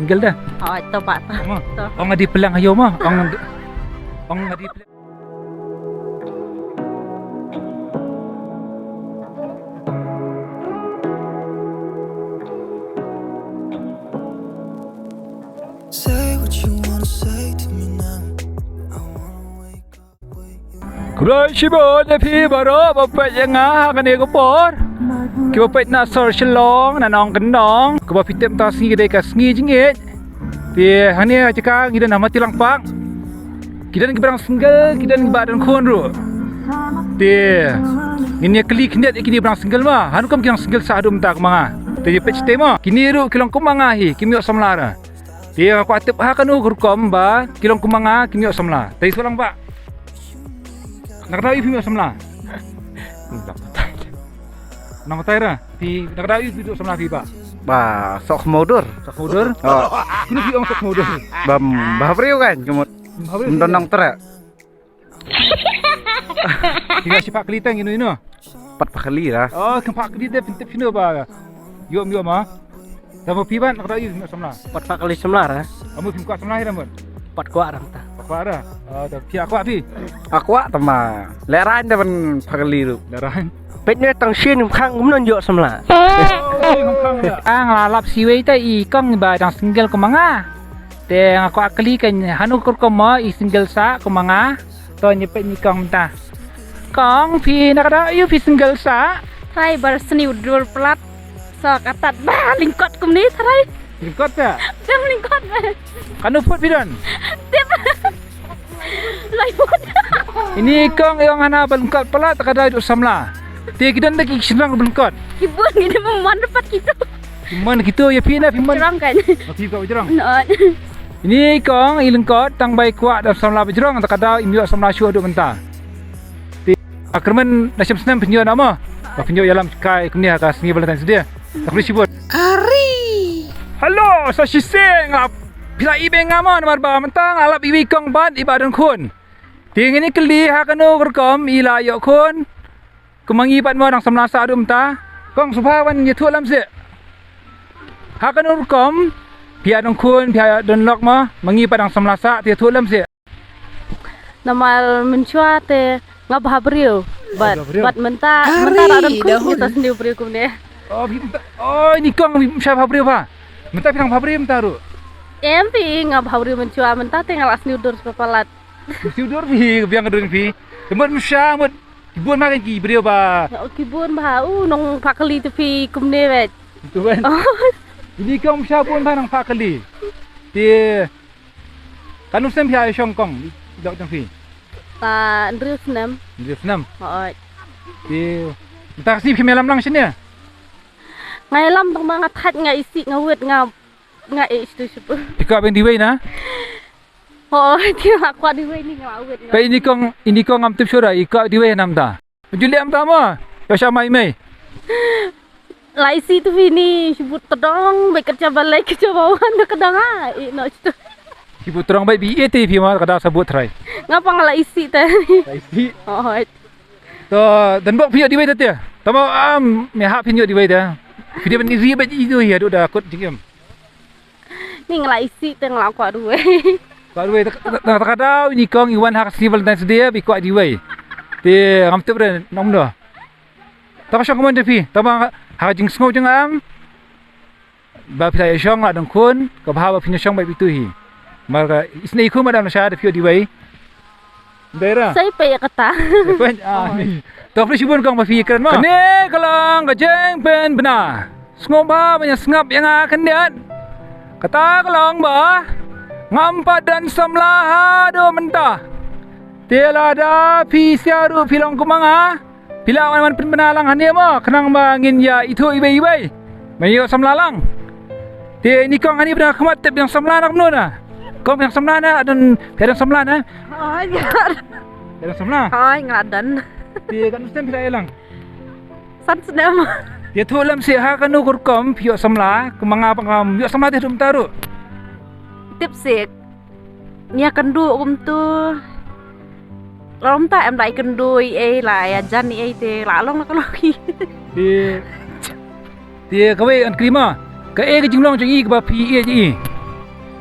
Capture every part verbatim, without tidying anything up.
Single dah. Oh, to ba to. Mo. To. Ong adi pelang ayo mo. Ong ong adi pelang. Say what you wanna say to me now. I wanna wake up with you. Khublei shibun ïa phi baroh ba peit ïa nga ha kane ka por. Kiba peit na sor Shillong, na Nongkyndong, kaba phi tip mynta ka sngi ka dei ka sngi jingïeit. Te hangne ha jaka ngi don ha Matilang Park. Ki don kiba dang single, ki don kiba don khun ruh. Te ngin ïa kylli khyndiat ïa kine ba dang single ma. Hangno kum ki dang single sah haduh mynta kum ma nga. Te ïa peit shatei ma. Kine ruh ki long kum ma nga hi, kim ïoh samla ruh. Te nga kwah tip ha kano ka rukom ba ki long kum ma nga kim ïoh samla. Te ïa shu lang ba. Na ka daw ïa phi ïoh samla. Nang batai ra. Phi na ka daw ïa phi ïoh samla phi ba. Ba sok khmodor. Sok khmodor. Oh. Kino phi ong sok khmodor. Bam ba briew kan kemut. Ba briew. Ndon nang tera. Phi ba shi phah kali tang ino ino. Pat phah kali lah. Oh, kem phah kali te pyntip shino ba. Ïoh ïoh ma. Tamo phi ban ka ïoh samla. Pat phah kali samla ra. Amu phim kwah samla hi ra mut. Pat kwah rang ta. Pat kwah ra. Ah, ta phi kwah phi. Kwah tama. Lehrain da ban phah kali ruh. Lehrain. Peit ne tang shin khang kumno ïoh samla. Oh, khang khang ya. Ang la lap siwei ta i kong ba dang single kum ma nga. Te nga kwah kali kan hanu kur kum ma i single sa kum ma nga. To nyi peit nyi kong mynta. Kong phi na ka daw ïa phi single sa. Trai bar sniew dur plat. Sa katat ba lyngkot kumne trai. Lyngkot ta? Dang lyngkot ba. Kano phut phi don? Tip. Lai phut. Ini kong ïong hana ba lyngkot plat ka daw ïa samla. Te ki don da ki shynrang ba lyngkot. Ki bun ngi da mon pat kito. Ki mon kito ïa phi na phi mon. Jrong kan. Phi ka jrong. Not. Ini kong i lyngkot tang bai kwah da samla ba jrong ta ka daw im ïoh samla shuh haduh mynta. Te a kyrmen na shem snem pynïoh na mo. Ba pynïoh ïalam kai kumne ha ka sngi Valentine's Day. Ta khublei shibun. Ari. Hello, sa shiseng la phi la i beng nga mo namar ba mynta nga lap iwei kong bad i ba don khun. Te ngin ïa kylli ha kano ka rukom i la ïoh khun. Kum ma ngi pat mo dang samla sah haduh mynta. Kong sngewbha ban ïathuh lem seh. Ha kano rukom phi ïa don khun, phi ïa don lok mo, ma ngi pat dang samla sah, te ïathuh lem seh. Namar mynshuwa te nga bha briew. Bad, bha briew. Bad mynta, mynta la don khun, nga sa sniew briew kumne. Oh, phi mynta, oh, ini kong phi sa bha briew bha. Mynta phi dang bha briew mynta ruh. Em phi nga bha briew mynshuwa mynta te nga la sniew dur sha palat. Sniew dur phi, biang dur phi. Te mut mynshuwa mut Ki bun bha ki briew ba. Ki bun bha u nong phah kali te phi kumne wet. Tu kan. Oh. Ini kong sha bun bha nong phah kali. Te kano snem phi ïa shong kong dok jong phi. Ta hynriew snem. Hynriew snem. Hooid. Te mynta ka sngi phi ïalam lang shane. Nga ïalam tang ba nga thait nga isih nga wit nga nga eh shtu shtu. Phi kwah ban duwai na. Oh, te nga kwah duwai ni nga la wit. Peit ini kong, ini kong ngam tip shuh da, i kwah duwai namta. Ju leh namta mo. Ïa sha mai mai. La isih tu phi ni shibut tdong, bad kyrcha balei kyrcha bawan da ka dang ah. Eh, no shtu. Shibut tdong bad bi eh te phi ma ka da sabut trai. Nga pa nga la isih te. La isih. Oh. To, don bok phi ïoh duwai te. Tama am, me hap phi ïoh duwai te. Phi dei ban ri bad i tu ïa du da kut jingim. Ni nga la isih te nga la kwah duwai. Kwah duwai ta, ta, ta, ta ka daw ini kong i wan ha ka sngi Valentine's Day ba i kwah duwai. Te ngam tip re nong do. Ta ka shong kumno te phi, ta ba ha ka jingsngew jong nga am. Ba phi la ïa shong la don khun, ka bha ba phin ïa shong bad phi tu hi. Mar ka isnei khun ma dang sha te phi ïoh duwai. Dei ra. Sai peit ïa kata. Sai peit, ah, ni. To phi shibun kong ba phi kren ma. Kane ka long ka jingpynbna. Sngewbha ban ïa sngap ïa nga khyndiat. Kata ka long ba ngam pat don samla haduh mynta. Te lada phi sha ruh phi long kum ma nga. Phi lah wan wan pynbna lang hangne mo, khnang ba ngin ïa ithuh iwei iwei. Ba ïoh samla lang. Te ini kong hangne ba dang khmat tip dang samla na kumno na. Kong dang samla na, adon phi dang samla na. Oi, nga. Dang samla. Oi, nga don. Te katno snem phi la ïalang? San snem. Ïathuh lem seh ha kano ka rukom phi ïoh samla, kumba nga ba ngam ïoh samla te haduh mynta ruh. Tip seh. Ngi ïa kynduh kumtu. Lada mynta em da ïa kynduh ei ei la ïa jan ei ei te la long la ka long hi. Te, te kawei ngan kylli ma. Kaei ka jinglong jong i kaba phi ïeit ïa i?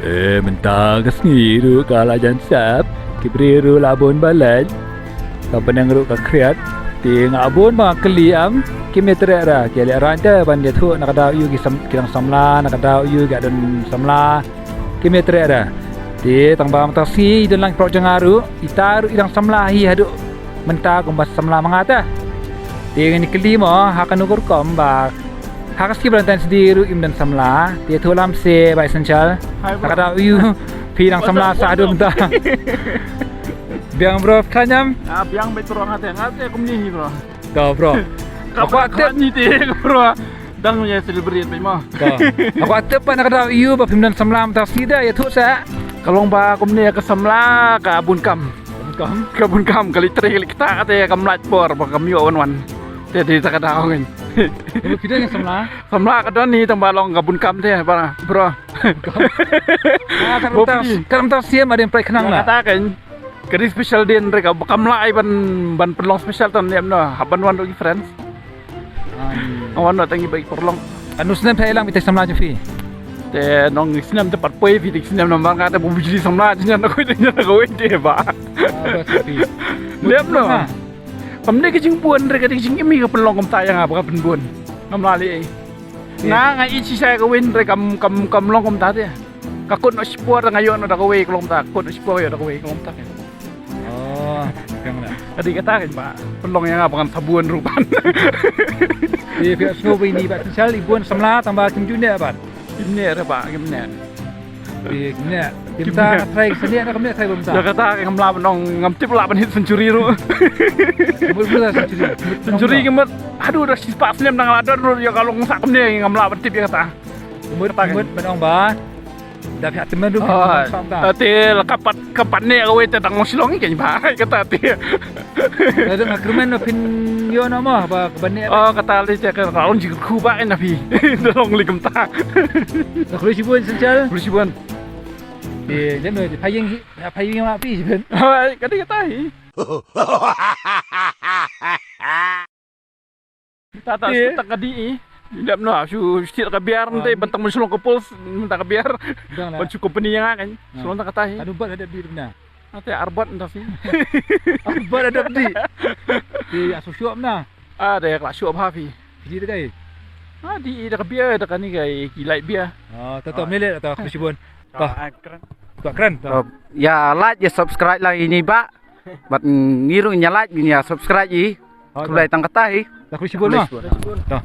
Eh, mynta ka sngi ruh ka la jan sep. Ki briew ruh la bun ba leit. Ka bneng ruh ka khriat. Te nga bun ba nga kylli em. Kim ïatreh ra. Ki leh rang te ban ïathuh na ka daw ïu ki sam-, ki dang samla, na ka daw ïu ki don samla. Kim ïatreh ra. Te tang ba mynta sngi i don lang ki paralok jong nga ruh. Ita ruh i dang samla hi haduh mynta kumba samla ma nga te. Te ngan kylli mo ha kano ka rukom ba ha ka sngi Valentine's Day ruh im don samla. Te ïathuh lam se Bah Essential. Hai, bro. Na ka daw ïu phi dang samla sa haduh mynta. Biang bro, khlaiñ em? Ah, biang beit bro, nga te, nga te kumne hi bro. To bro. Ka kwah tip ni te bro. Dang ïa celebrate beit mo. To. Ka kwah tip pat na ka daw ïu ba phim don samla mynta sngi da ïathuh sa. Ka long ba kumne ka samla ka bun kam. Bun kam. Ka bun kam ka leit trei ka leit ktah te kam lait por ba kam ïoh wan wan. Te te ta ka daw ngin. Bro, phi don samla? Samla ka don ni tang ba long ka bun kam te ba bro. Ah, ka Bro, rem ta, phi. Ka rem ta siem adin prai khnang na. Kata kan. Ka dei special din re ka kam lah ai ban ban pynlong special tan niam no. Hap ban wan ruh ki friends. Ai. Wan no tangi bai pynlong. Anu snem phi lang bita samla jong phi. Te nong snem te pat poi phi te snem namar nga te bu bijli samla jong na koi te na koi te ba. Ah, bas phi. Niam no. Kam ne ka jingbun re ka dei jingimi ka pynlong kumta ïa nga ba ka pynbun. Ngam lah leh. Nga nga i shisha ka win re kam kam kam long kumta te. Ka kut noh shipor nga ïoh noh da kawei ka long kumta, kut noh shipor ïoh da kawei ka long kumta. Oh, kang na. Ka dei kata kan ba pynlong ïa nga ba ngan sa bun ruh ban. Te phi sngew ba ini Bah Essential i bun samla tang ba kim ju ne ban. Kim ne re ba kim ne. Te kim ne. Kim ta try sa ne na kim ne try ba mynta. Ïa kata ngam lah ban ong ngam tip lah ban hit century ruh. Mut mut century. Century ki mut. Haduh da shispah snem dang la don ruh ïa ka long sa kim ne ngam lah ban tip ïa kata. Mut mut ban ong ba. Da phi tymmen ruh. Te la ka pat ka pat ne kawei te dang long Shillong ken ba kata te. Te dang agreement na phin ïoh na ma ba ka ban ne. Oh, kata le te ka long jingkyrkhu ba na phi. Da long li kumta. Da khublei shibun Essential. Khublei shibun. Te jan no te paying hi, paying ma phi shibun. Hai, kata kata hi. Ta ta shu tang ka dih i. Lep noh shu stit ka biar mynta ban tang ban shu long ka puls mynta ka biar. Ban shu company ïa nga kan. Shu long tang kata hi. Anu bat hadap dih na. Ate arbat mynta si. Arbat hadap dih. Ti asu shuap na. Ah, dei ka la shuap ha phi. Dih da kai. Ah, dih i da ka biar da kani kai ki light biar. Oh, to to mele to khublei shibun. To. To kren. To. Ïa like ïa subscribe lang ini ba. Bad ngi ruh ngin ïa like ngin ïa subscribe i. Khublei tang kata hi. Dah khublei shibun. To.